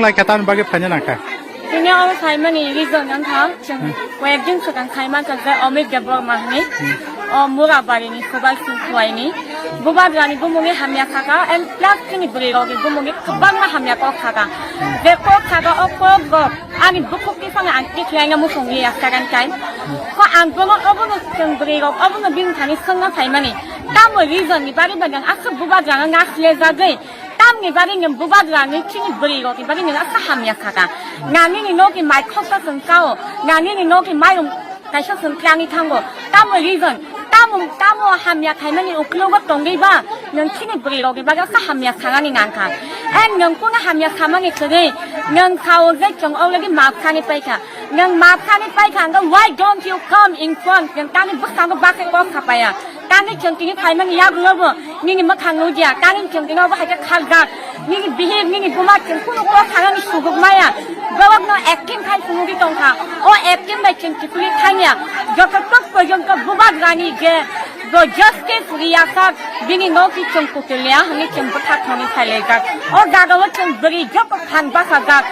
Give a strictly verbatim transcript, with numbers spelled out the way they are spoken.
Lai kha tamni bagwi phaina nangkha. Tini oro phaimani reason wngkha, chwng koyekdin swkang phaimankha je Omik Debbarma hwnwi, o Murabari ni Subal Singh Khowai ni. Bubagra ni bumung ni hamya sakha, and plus chini bwrwi rok ni bumung ni kwbangma hamya kok sakha. Je kok sakha, o kok rok ani bukhuk ni phano ang tikhlaina muchung liya second time. Ko ang bono obono chwng bwrwi rok obono bini thani swngna phaimani. Tamo reason ni bagwi ba nang aswk Bubagra no nasilejagwi, tamni bagwi nang Bubagra ni chini bwrwi rok ni bagwi nang aswk hamya sakha. Nang nini nok ni mai khoksa chwng chao, nang nini nok ni mairum kaisa chwng twlangwi thango. Tamo reason, tamo, tamo hamya khaimani uklogo tongwi ba, nwng chini bwrwi rok ni bagwi aswk hamya sanani nangkha. And nwng kunu hamya samani kwrwi, nwng sao je chwng already maaf sani paikha. Nwng maaf sani paikha, hwnkhe why don't you come in front? Nwng tani bwskango bakhe kok sapaya. Tani chwng tini phaimani yagulobo nini mwkhang nukya. Tani chwng tini obo hai khe khaljak. Nini bihik, nini buma chwng kunu kok sanani suguk maya. Borokno acting khai phunugwi tongkha. O acting bai chwng kiphilwi thangya. Joto tok porjonto Bubagrani je bo justice riyasak, bini nokni chwng kuchulya hwnwi chwng bwkha thongwi phailaijak. O jagao chwng bwrwi joto phan bachajak.